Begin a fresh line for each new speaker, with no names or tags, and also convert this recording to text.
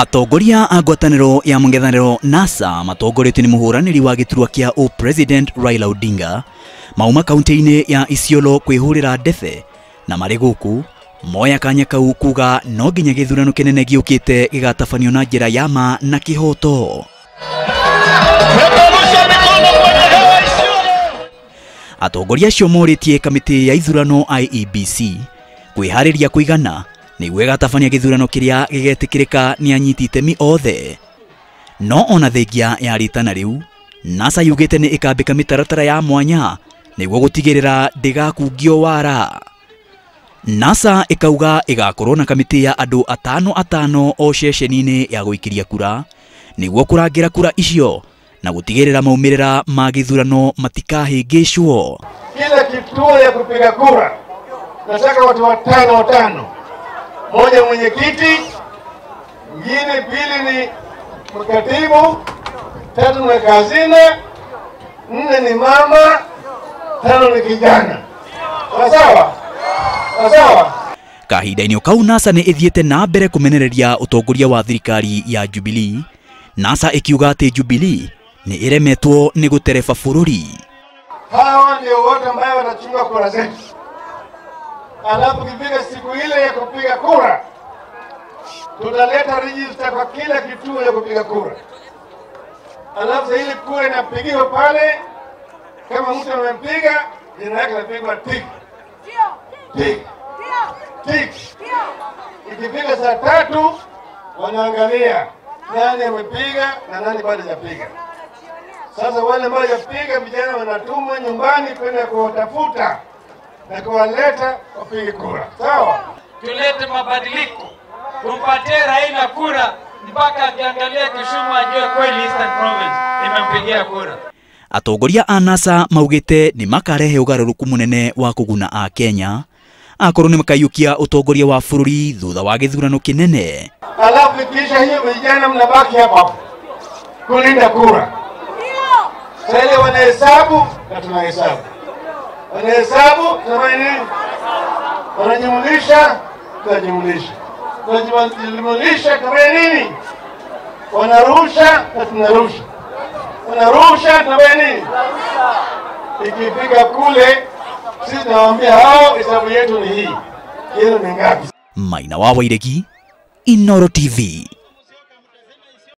Atongoria a ngwatanĩro ya mũng'ethanĩro NASA matongoretio nĩ mũhũranĩri wa gĩturwa kĩa President Raila Odinga mauma kaunti-inĩ ya Isiolo kwĩhũrĩra ndebe na marĩ gũkũ moya kanya kau kuga no nginya gĩthurano kĩnene gĩũkĩte gĩgatabanio na njĩra ya ma na kĩhoto. Atongoria acio morĩtie kamĩtĩ ya ithurano IEBC kwĩharĩria kũigana nĩguo ĩgatabania gĩthurano kĩrĩa gĩgetĩkĩrĩka nĩ anyiti itemi othe. No ona thengia ya rĩtana rĩu, NASA yugĩte nĩ ĩkambĩka mĩtaratara ya mwanya nĩguo gũtigĩrĩra ndĩgakungio wara. NASA ĩkauga ĩgakorwo na kamĩtĩ ya andũ atano atano o ceceni-inĩ ya gũikĩria kura nĩguo kũrangĩra kura icio na gũtigĩrĩra maumĩrĩra ma gĩthurano matikahĩngĩcwo.
Kila kituo ya kupiga kura nataka watu watano watano, moja mwenyekiti, mwingine pili ni mkatibu, tatu ni hazina, nne ni mama, tano ni kijana. Sawa? Sawa?
Kahinda-inĩ kau NASA nĩ ĩthiĩte na mbere kũmenereria ũtongoria wa thirikari ya Jubilee. NASA ĩkiuga atĩ Jubilee nĩ ĩremetwo nĩ gũtereba bũrũri.
Hawa ndio wote ambao watachunga kura zetu. Alafu kifika siku ile ya kupiga kura, tutaleta register kwa kila kituo ya kupiga kura. Alafu ile kura inapigiwa pale, kama mtu amempiga, jina yake linapigwa tik. Tik. Tik. Ikifika saa 3 wanaangalia nani amepiga na nani bado hajapiga. Sasa wale ambao hawajapiga, vijana wanatumwa nyumbani kwenda kuwatafuta na kuwaleta wapige kura. Sawa?
Tulete mabadiliko, tumpatie Raila kura mpaka akiangalia Kisumu ajue kweli Eastern Province imempigia kura.
Atongoria a NASA maugĩte nĩ makarehe ũgarũrũku mũnene wa kũguna a Kenya akorwo nĩ makaiyũkia ũtongoria wa bũrũri thutha wa gĩthurano kĩnene.
Alafu kisha hiyo vijana mnabaki hapo hapo kulinda kura. Sasa wanahesabu na tunahesabu. Wanahesabu tunafanya nini? Wanajumulisha, tunajumulisha. Tunajumulisha tunafanya nini? Wanarusha na tunarusha. Wanarusha tunafanya nini? Ikifika kule sisi tunawaambia hao hesabu yetu ni hii. Hiyo ni ngapi?
Maina wa Wairegi, Inooro TV.